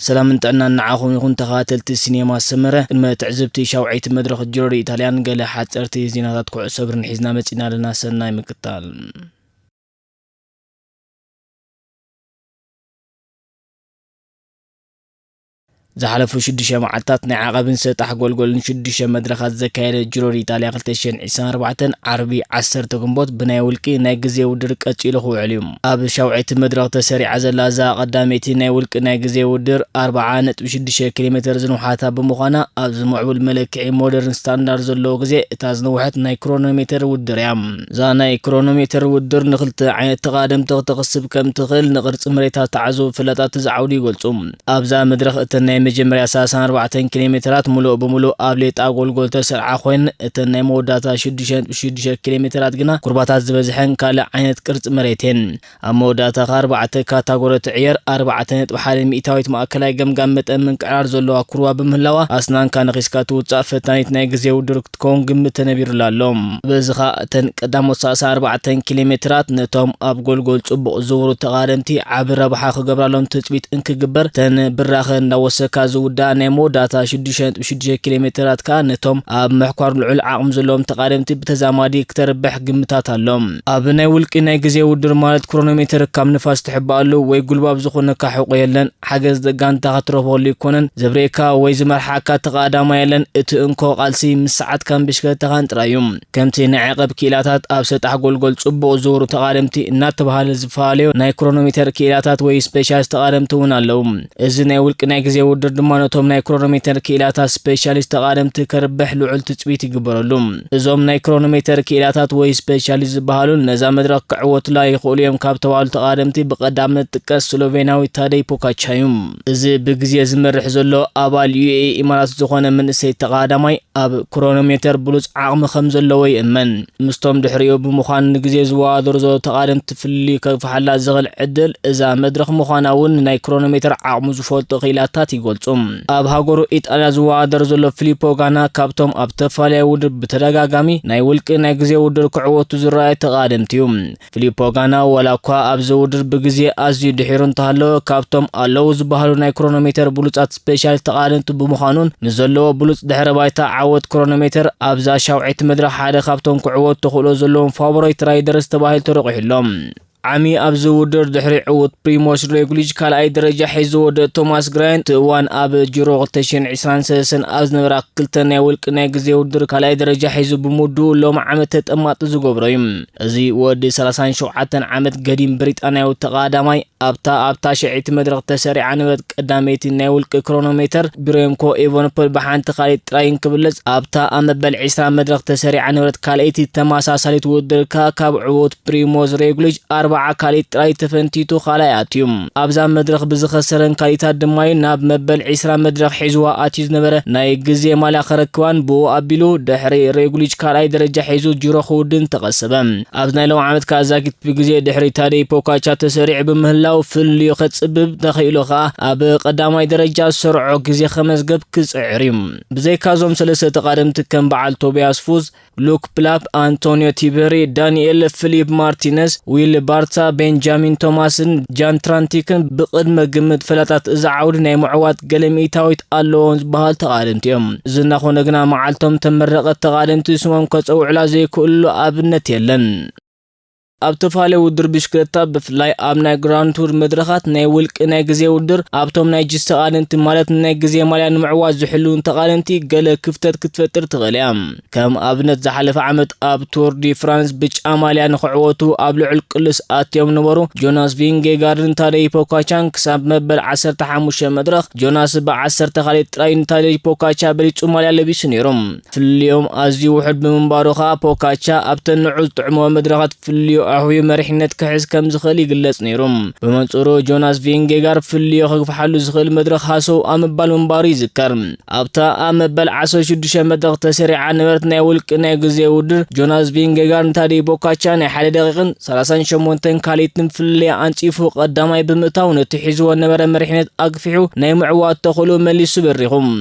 ሰላምን ጥዕናን ንዓኹም ይኹን ተኸታተልቲ ሲኔማ ሰመረ። ቅድመ ትዕዝብቲ ሻውዓይቲ መድረኽ ጂሮ ዲ ኢጣልያን ገለ ሓጸርቲ ዜናታት ኩዕሶ እግርን ሒዝና መጺና ኣለና። ሰናይ ምክታል። ዝሓለፉ ሽዱሽተ መዓልታት ናይ ዓቐብን ሰጣሕ ጎልጎልን ሽዱሽተ መድረኻት ዘካየደ ጂሮ ዲ ኢጣልያ ክልተ ሽሕን ዕስራን ኣርባዕተን ዓርቢ ዓሰርተ ግንቦት ብናይ ውልቂ ናይ ግዜ ውድድር ቀጺሉ ክውዕል እዩ። ኣብ ሻውዓይቲ መድረኽ ተሰሪዓ ዘላ እዛ ቀዳመይቲ ናይ ውልቂ ናይ ግዜ ውድድር ኣርብዓ ነጥቢ ሽዱሽተ ኪሎ ሜተር ዝንውሓታ ብምዃና ኣብዚ ምዕቡል መለክዒ ሞደርን ስታንዳርድ ዘለዎ ግዜ እታ ዝነውሐት ናይ ክሮኖሜተር ውድድር እያ። እዛ ናይ ክሮኖሜተር ውድድር ንኽልተ ዓይነት ተቓደምቲ ክትኽስብ ከም ትኽእል ንቕርጺ መሬት ኣተዓዘቡ ፍላጣት እዚ ዓውዲ ይገልጹ። ኣብዛ መድረኽ እተን ናይ መጀመርያ ሰላሳን ኣርባዕተን ኪሎ ሜተራት ምሉእ ብምሉእ ኣብ ሌጣ ጎልጎል ተሰርዓ ኮይነን፣ እተን ናይ መወዳእታ ሽዱሽተ ነጥቢ ሽዱሽተ ኪሎ ሜተራት ግና ኩርባታት ዝበዝሐን ካልእ ዓይነት ቅርጺ መሬትን። ኣብ መወዳእታ ከኣ ኣርባዕተ ካታጎሪ ትዕየር፣ ኣርባዕተ ነጥቢ ሓደ ሚእታዊት ማእከላይ ገምጋም መጠን ምንቅዕራር ዘለዋ ኩርባ ብምህላዋ፣ ኣስናንካ ነኺስካ ትውጻእ ፈታኒት ናይ ግዜ ውድድር ክትከውን ግምት ተነቢሩላ ኣሎ። በዚ ኸኣ እተን ቀዳሞት ሰላሳን ኣርባዕተን ኪሎ ሜትራት ነቶም ኣብ ጎልጎል ጽቡቕ ዝዝውሩ ተቓደምቲ ዓቢ ረብሓ ክገብራሎም ትጽቢት እንክግበር፣ እተን ብራኸ እንዳወሰካ ዝውዳኣ ናይ መወዳእታ ሽዱሽተ ነጥቢ ሽዱሽተ ኪሎ ሜትራት ከኣ ነቶም ኣብ ምሕኳር ልዑል ዓቕሚ ዘለዎም ተቓደምቲ ብተዛማዲ ክተርብሕ ግምታት ኣሎ። ኣብ ናይ ውልቂ ናይ ግዜ ውድድር ማለት ክሮኖሜተር ካብ ንፋስ ትሕባኣሉ ወይ ጉልባብ ዝኾነካ ሕቖ የለን። ሓገዝ ጋንታ ክትረኽበሉ ኣይኮነን። ዘብርየካ ወይ ዝመርሓካ ተቓዳማይ የለን። እቲ እንኮ ቃልሲ ምስ ሰዓትካን ብሽክለታኻን ጥራይ እዩ። ከምቲ ናይ ዓቐብ ክኢላታት ኣብ ሰጣሕ ጎልጎል ጽቡቕ ዝዝውሩ ተቓደምቲ እናተባህለ ዝፈላለዩ ናይ ክሮኖሜተር ክኢላታት ወይ ስፔሻሊስት ተቓደምቲ እውን ኣለዉ። እዚ ናይ ውልቂ ናይ ግዜ ውድድር ድማ ነቶም ናይ ክሮኖሜተር ክኢላታት ስፔሻሊስት ተቓደምቲ ከርብሕ ልዑል ትጽቢት ይግበረሉ። እዞም ናይ ክሮኖሜተር ክኢላታት ወይ ስፔሻሊስት ዝበሃሉ ነዛ መድረኽ ክዕወቱላ ይኽእሉ እዮም ካብ ተባህሉ ተቓደምቲ ብቐዳምነት ጥቀስ ስሎቬናዊ ታደይ ፖካቻ እዩ። እዚ ብግዜ ዝመርሕ ዘሎ ኣባል ዩ ኤ ኢ ኢማራት ዝኾነ መንእሰይ ተቓዳማይ ኣብ ክሮኖሜተር ብሉጽ ዓቕሚ ከም ዘለዎ ይእመን። ምስቶም ድሕሪኡ ብምዃን ንግዜ ዝወዳደሩ ዘለዉ ተቓደምቲ ፍልልዩ ከግፍሓላ ዝኽእል ዕድል እዛ መድረኽ ምዃና እውን ናይ ክሮኖሜተር ዓቕሙ ዝፈልጡ ክኢላታት ይገልጹ። ኣብ ሃገሩ ኢጣልያ ዝወዳደር ዘሎ ፊሊፖ ጋና ካብቶም ኣብ ተፈላለየ ውድድር ብተደጋጋሚ ናይ ውልቂ ናይ ግዜ ውድድር ክዕወቱ ዝረኣየ ተቓደምቲ እዩ። ፊሊፖ ጋና ዋላ እኳ ኣብዚ ውድድር ብግዜ ኣዝዩ ድሒሩ እንተሃለወ፣ ካብቶም ኣለዉ ዝበሃሉ ናይ ክሮኖሜተር ብሉጻት ስፔሻሊስት ተቓደምቲ ብምዃኑን ምስ ዘለዎ ብሉጽ ድሕረ ባይታ ዓወት ክሮኖሜተር ኣብዛ ሻውዓይቲ መድረኽ ሓደ ካብቶም ክዕወቱ ተኽእሎ ዘለዎም ፋቮራይት ራይደርስ ተባሂሉ ተረቑሑ ኣሎ። ዓሚ ኣብዚ ውድድር ድሕሪ ዕዉት ፕሪሞስ ሮግሊች ካልኣይ ደረጃ ሒዙ ዝወደአ ቶማስ ግራያን እቲ እዋን ኣብ ጂሮ ክልተ ሽሕን ዕስራን ሰለስተን ኣብ ዝነበራ ክልተ ናይ ውልቂ ናይ ግዜ ውድድር ካልኣይ ደረጃ ሒዙ ብምውድኡ ሎም ዓመት ተጠማጢ ዝገብሮ እዩ። እዚ ወዲ ሰላሳን ሸውዓተን ዓመት ገዲም ብሪጣንያዊ ተቓዳማይ ኣብታ ኣብታ ሻውዓይቲ መድረኽ ተሰሪዓ ነበረት ቀዳመይቲ ናይ ውልቂ ክሮኖሜተር ብሬምኮ ኤቨንፖል ብሓንቲ ካልኢት ጥራይ እንክብለጽ ኣብታ ኣብ መበል ዕስራ መድረኽ ተሰሪዓ ነበረት ካልኣይቲ ተመሳሳሊት ውድድር ከኣ ካብ ዕዉት ፕሪሞዝ ሬግሊች ኣርባዓ ካልኢት ጥራይ ተፈንቲቱ ካልኣይ ኣትዩ። ኣብዛ መድረኽ ብዝኸሰረን ካልኢታት ድማ እዩ ናብ መበል ዕስራ መድረኽ ሒዝዋ ኣትዩ ዝነበረ ናይ ግዜ ማልያ ከረክባን ብኡ ኣቢሉ ድሕሪ ሬጉሊች ካልኣይ ደረጃ ሒዙ ጂሮ ክውድን ተቐሰበ። ኣብዚ ናይ ሎም ዓመት ከኣ ዛጊት ብግዜ ድሕሪ ታደይ ፖካቻ ተሰሪዑ ብምህላው ፍልልዩ ከጽብብ ተኽኢሉ ከኣ ኣብ ቀዳማይ ደረጃ ዝሰርዖ ግዜ ከመዝገብ ክጽዕር እዩ። ብዘይካ እዞም ሰለስተ ተቓደምቲ ከም በዓል ቶቢያስ ፉዝ፣ ሉክ ፕላፕ፣ ኣንቶኒዮ ቲበሪ፣ ዳንኤል ፊሊፕ ማርቲነስ፣ ዊል ባርታ፣ ቤንጃሚን ቶማስን ጃን ትራንቲክን ብቕድመ ግምት ፈላጣት እዚ ዓውዲ ናይ ምዕዋት ገለ ሚእታዊት ኣለዎም ዝበሃል ተቓደምቲ እዮም። ዝና ኮነ ግና መዓልቶም ተመረቐት ተቓደምቲ ስሞም ከጸውዑላ ዘይክእሉ ኣብነት የለን። ኣብ ተፋለ ውድድር ብሽክለታ ብፍላይ ኣብ ናይ ግራንድ ቱር መድረኻት ናይ ውልቂ ናይ ግዜ ውድድር ኣብቶም ናይ ጅስ ተቓደምቲ ማለት ናይ ግዜ ማልያ ንምዕዋት ዝሕልውን ተቓደምቲ ገለ ክፍተት ክትፈጥር ትኽእል እያ። ከም ኣብነት ዝሓለፈ ዓመት ኣብ ቱር ዲ ፍራንስ ብጫ ማልያ ንኽዕወቱ ኣብ ልዑል ቅልስ ኣትዮም ነበሩ። ጆናስ ቪንጌጋርድን ታደይ ፖካቻን ክሳብ መበል ዓሰርተ ሓሙሽተ መድረኽ ጆናስ ብዓሰርተ ካልኣይ ጥራይ ንታደይ ፖካቻ በሊጹ ማልያ ለቢሱ ነይሩ። ፍልዮም ኣዝዩ ውሑድ ብምንባሩ ከኣ ፖካቻ ኣብተን ንዑ ዝጥዕሞ መድረኻት ፍልዮ ኣሕውዩ መሪሕነት ክሕዝ ከም ዝኽእል ይግለጽ ነይሩ። ብመንጽሩ ጆናስ ቪንጌጋር ፍልዮ ከግፍሓሉ ዝኽእል መድረኽ ሃሰው ኣብ ምባል ምንባሩ ይዝከር። ኣብታ ኣብ መበል ዓሰርተ ሽዱሽተ መድረኽ ተሰሪዓ ነበረት ናይ ውልቂ ናይ ግዜ ውድድር ጆናስ ቪንጌጋር ንታደይ ፖካቻ ናይ ሓደ ደቂቕን ሰላሳን ሸሞንተን ካልኢትን ፍልልያ ኣንጺፉ ቀዳማይ ብምእታው ነቲ ሒዝዎ ነበረ መሪሕነት ኣግፊሑ ናይ ምዕዋት ተኽእሎ መሊሱ በሪኹ።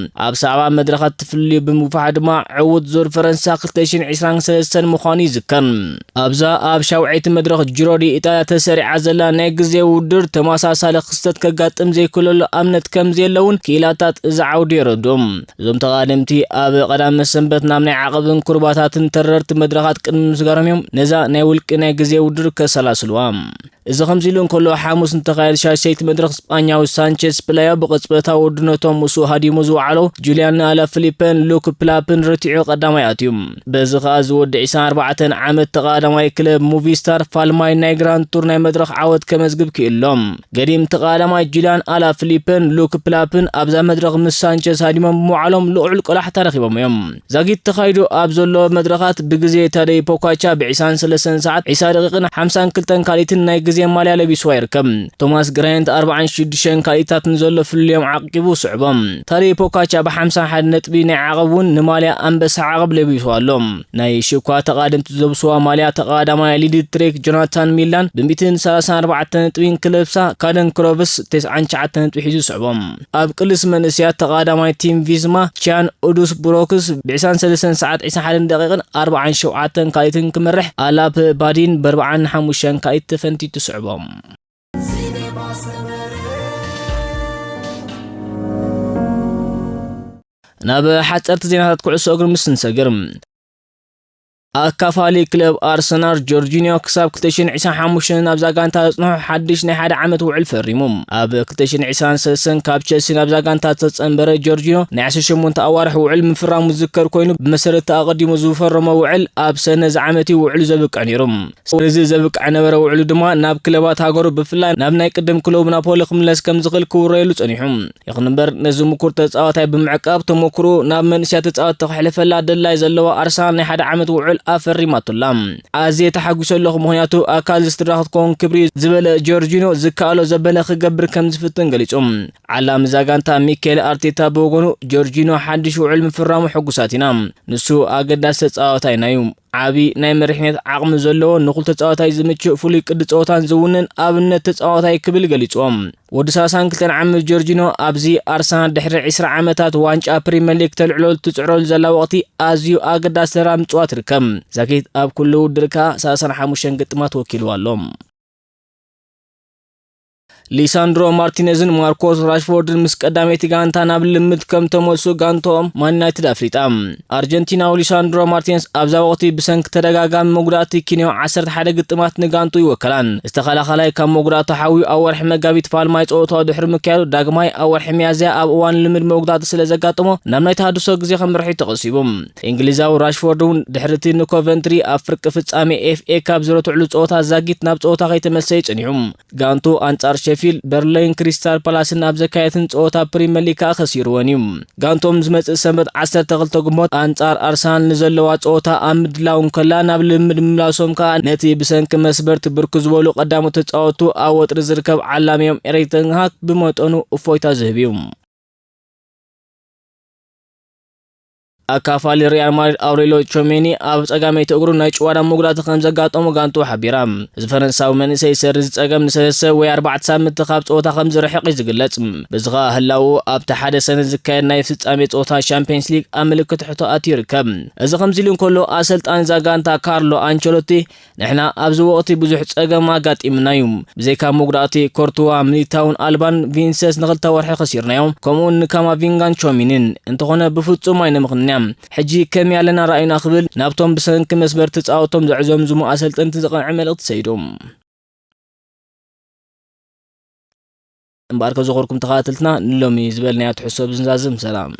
ኣብ ሰዓባ መድረኻት ትፍልልዩ ብምግፋሕ ድማ ዕዉት ዙር ፈረንሳ ክልተ ሽሕን ዕስራን ሰለስተን ምዃኑ ይዝከር። ኣብዛ ኣብ ሻውዓይ እቲ መድረኽ ጂሮ ዲ ኢጣልያ ተሰሪዓ ዘላ ናይ ግዜ ውድድር ተመሳሳሊ ክስተት ከጋጥም ዘይክእለሉ እምነት ከም ዘየለውን ክኢላታት እዚ ዓውዲ የረድኡ። እዞም ተቓደምቲ ኣብ ቀዳመ ሰንበት ናብ ናይ ዓቐብን ኩርባታትን ተረርቲ መድረኻት ቅድሚ ምስጋሮም እዮም ነዛ ናይ ውልቂ ናይ ግዜ ውድድር ከሰላስልዋ። እዚ ከምዚ ኢሉ እንከሎ፣ ሓሙስ ንተኻየደ ሻሸይቲ መድረኽ ስጳኛዊ ሳንቸዝ ፕላዮ ብቕጽበታዊ ውድነቶም ምስኡ ሃዲሙ ዝወዓሎ ጁልያን ኣላፊሊፐን ሉክ ፕላፕን ረቲዑ ቀዳማይ ኣትዩ። በዚ ኸኣ ዝወዲ ዕስራን ኣርባዕተን ዓመት ተቓዳማይ ክለብ ሙቪስታር ፋልማይ ናይ ግራንድ ቱር ናይ መድረኽ ዓወት ከመዝግብ ክኢሉ ኣሎ። ገዲም ተቓዳማይ ጁልያን ኣላፊሊፐን ሉክ ፕላፕን ኣብዛ መድረኽ ምስ ሳንቸዝ ሃዲሞም ብምውዓሎም ልዑል ቆላሕታ ረኺቦም እዮም። ዛጊት ተኻይዱ ኣብ ዘሎ መድረኻት ብግዜ ታደይ ፖካቻ ብ ዕስራን ሰለስተን ሰዓት ዕስራ ደቂቕን ሓምሳን ክልተን ካልኢትን ናይ ግዜ ማልያ ለቢስዋ ይርከብ። ቶማስ ግራንት ኣርባዓን ሽዱሽተን ካልኢታት ንዘሎ ፍልልዮም ዓቂቡ ስዕቦም። ታደይ ፖካቻ ብ ሓምሳን ሓደን ነጥቢ ናይ ዓቐብ እውን ንማልያ ኣንበሳ ዓቐብ ለቢስዋ ኣሎ። ናይ ሽኳ ተቓደምቲ ዝለብስዋ ማልያ ተቓዳማይ ሊድትሬክ ጆናታን ሚላን ብ ሚእትን ሰላሳን ኣርባዕተን ነጥቢ ክለብሳ፣ ካደን ክሮቭስ ተስዓን ትሽዓተን ነጥቢ ሒዙ ስዕቦም። ኣብ ቅልስ መንእስያት ተቓዳማይ ቲም ቪዝማ ቻን ኡዱስ ብሮክስ ብ ዕስራን ሰለስተን ሰዓት ዕስራን ሓደን ደቂቕን ኣርባዓን ሸውዓተን ካልኢትን ክመርሕ፣ ኣላፕ ባዲን ብ ኣርባዓን ሓሙሽተን ካልኢት ተፈንቲቱ ስዕቦም። ናብ ሓጸርቲ ዜናታት ኩዕሶ እግሪ ምስ ንሰግር፣ ኣካፋሊ ክለብ ኣርሰናል ጆርጂኒዮ ክሳብ ክልተ ሽሕን ዕስራን ሓሙሽተን ናብዛ ጋንታ ዘጽንሖ ሓድሽ ናይ ሓደ ዓመት ውዕል ፈሪሙ። ኣብ ክልተ ሽሕን ዕስራን ሰለስተን ካብ ቸልሲ ናብዛ ጋንታ ዝተጸንበረ ጆርጂኖ ናይ ዓሰርተ ሸሞንተ ኣዋርሕ ውዕል ምፍራሙ ዝዝከር ኮይኑ፣ ብመሰረት ኣቐዲሙ ዝፈረሞ ውዕል ኣብ ሰነ እዚ ዓመት እዩ ውዕሉ ዘብቅዕ ነይሩ። ነዚ ዘብቅዕ ነበረ ውዕሉ ድማ ናብ ክለባት ሃገሩ፣ ብፍላይ ናብ ናይ ቅድም ክለቡ ናፖሊ ክምለስ ከም ዝኽእል ክውረየሉ ጸኒሑ። ይኹን እምበር፣ ነዚ ምኩር ተጻዋታይ ብምዕቃብ፣ ተመክሮኡ ናብ መንእሰያት ተጻወትቲ ከሕልፈላ ድላይ ዘለዋ ኣርሰናል ናይ ሓደ ዓመት ውዕል ኣፈሪማቶላ። ኣዝየ ተሓጒሰ ኣለኹ፣ ምኽንያቱ ኣካል እዚ ስድራ ክትከውን ክብሪ እዩ ዝበለ ጆርጂኖ፣ ዝከኣሎ ዘበለ ክገብር ከም ዝፍትን ገሊጹ። ዓላሚ እዛ ጋንታ ሚካኤል ኣርቴታ ብወገኑ፣ ጆርጂኖ ሓድሽ ውዕል ምፍራሙ ሕጉሳት ኢና። ንሱ ኣገዳሲ ተጻዋታይና እዩ። ዓቢ ናይ መሪሕነት ዓቕሚ ዘለዎ፣ ንኹሉ ተጻዋታይ ዝምችእ፣ ፍሉይ ቅዲ ጸወታን ዝውንን ኣብነት ተጻዋታይ ክብል ገሊጽዎ። ወዲ ሰላሳን ክልተን ዓመት ጆርጂኖ ኣብዚ ኣርሰናል ድሕሪ ዕስራ ዓመታት ዋንጫ ፕሪምየር ሊግ ተልዕሎ ትጽዕረሉ ዘላ ወቕቲ ኣዝዩ ኣገዳሲ ተራ ምጽዋት ትርከብ። ዛጊት ኣብ ኩሉ ውድድር ከኣ ሰላሳን ሓሙሽተን ግጥማት ወኪልዋ ኣሎ። ሊሳንድሮ ማርቲኔዝን ማርኮስ ራሽፎርድን ምስ ቀዳመይቲ ጋንታ ናብ ልምድ ከም ተመልሱ ጋንትኦም ማን ዩናይትድ ኣፍሊጣ። ኣርጀንቲናዊ ሊሳንድሮ ማርቲኔዝ ኣብዛ ወቕቲ ብሰንኪ ተደጋጋሚ መጉዳእቲ ኪንዮ ዓሰርተ ሓደ ግጥማት ንጋንቱ ይወከላን። ዝተኸላኸላይ ካብ መጉዳእቱ ሓዊኡ ኣብ ወርሒ መጋቢት ፋልማይ ጸወታኡ ድሕሪ ምክያዱ ዳግማይ ኣብ ወርሒ ሚያዝያ ኣብ እዋን ልምድ መጉዳእቲ ስለ ዘጋጠሞ ናብ ናይ ተሃድሶ ግዜ ከምርሕ እዩ ተቐሲቡ። እንግሊዛዊ ራሽፎርድ እውን ድሕሪ እቲ ንኮቨንትሪ ኣብ ፍርቂ ፍጻሜ ኤፍ ኤ ካፕ ዝረትዕሉ ጸወታ ዛጊት ናብ ጸወታ ከይተመልሰ እዩ ጸኒሑ። ጋንቱ ኣንጻር ሸፊልድ፣ በርንሌን ክሪስታል ፓላስን ኣብ ዘካየትን ጸወታ ፕሪምየር ሊግ ከኣ ከሲርወን እዩ። ጋንቶም ዝመጽእ ሰንበት ዓሰርተ ክልተ ግንቦት ኣንጻር ኣርሰናል ንዘለዋ ጸወታ ኣብ ምድላው እንከላ፣ ናብ ልምድ ምምላሶም ከኣ ነቲ ብሰንኪ መስበርቲ ብርክ ዝበሉ ቀዳሞት ተጻወቱ ኣብ ወጥሪ ዝርከብ ዓላሚኦም ኤሪክ ተን ሃግ ብመጠኑ እፎይታ ዝህብ እዩ። ኣካፋሊ ሪያል ማድሪድ ኣውሬሎ ቾሜኒ ኣብ ጸጋመይቲ እግሩ ናይ ጭዋዳ መጉዳእቲ ከም ዘጋጠሞ ጋንቱ ሓቢራ። እዚ ፈረንሳዊ መንእሰይ ሰሪ እዚ ጸገም ንሰለስተ ወይ ኣርባዕተ ሳምንቲ ካብ ጸወታ ከም ዝርሕቕ እዩ ዝግለጽ። በዚ ኸኣ ህላው ኣብቲ ሓደ ሰነ ዝካየድ ናይ ፍጻሜ ጸወታ ሻምፒየንስ ሊግ ኣብ ምልክት ሕቶ ኣትዩ ይርከብ። እዚ ከምዚ ኢሉ እንከሎ፣ ኣሰልጣኒ እዛ ጋንታ ካርሎ ኣንቸሎቲ፣ ንሕና ኣብዚ ወቕቲ ብዙሕ ጸገም ኣጋጢምና እዩ። ብዘይካ መጉዳእቲ ኮርቱዋ፣ ሚሊታውን ኣልባን ቪንሰስ ንኽልተ ወርሒ ከሲርናዮም፣ ከምኡውን ንካማቪንጋን ቾሚንን። እንተኾነ ብፍጹም ኣይነምኽንያ። ሕጂ ከመይ ኣለና ርኣዩና ክብል ናብቶም ብሰንኪ መስበር ተጻወቶም ዘዕዘምዝሙ ኣሰልጠንቲ ዝቐንዐ መልእኽቲ ሰይዱ። እምበኣር ከዘኸርኩም ተኸታተልትና ንሎሚ ዝበልናዮ ትሕዝቶ ብዝንዛዝም ሰላም።